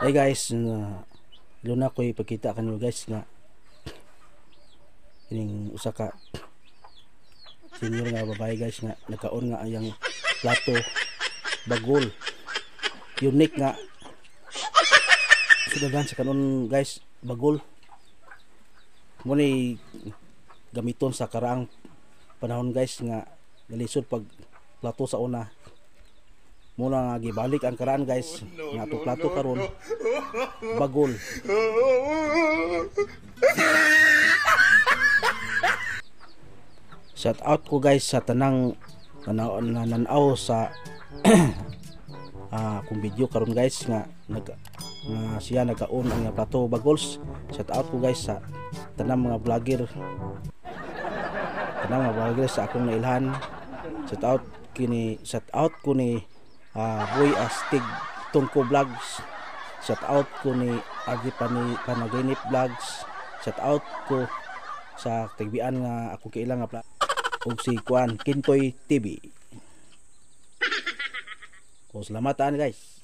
Hey guys, luna ko ipakita kanyo guys nga kining usa ka senior nga babae guys nga nagkaon nga ayang plato bagol, unique nga sudagan sa kanon guys, bagol mo ni gamiton sa karaang panahon guys nga nalisod pag plato sa una. Muna nga gibalik ang karaan guys nga atong plato karon bagol. Shout out ko guys sa tanang nananaw sa akong video karon guys nga nag nga siya nagkaon ang plato bagols. Shout out ko guys sa tanang mga vlogger, tanang mga vlogger sa akong nailhan. Shout out kini, shout out ko ni Boy Astig Tungko Vlogs. Shout out ko ni Agi Panaginip Vlogs. Shout out ko sa tigbian nga ako kaila nga og si Kuan Kintoy TV. O salamat guys.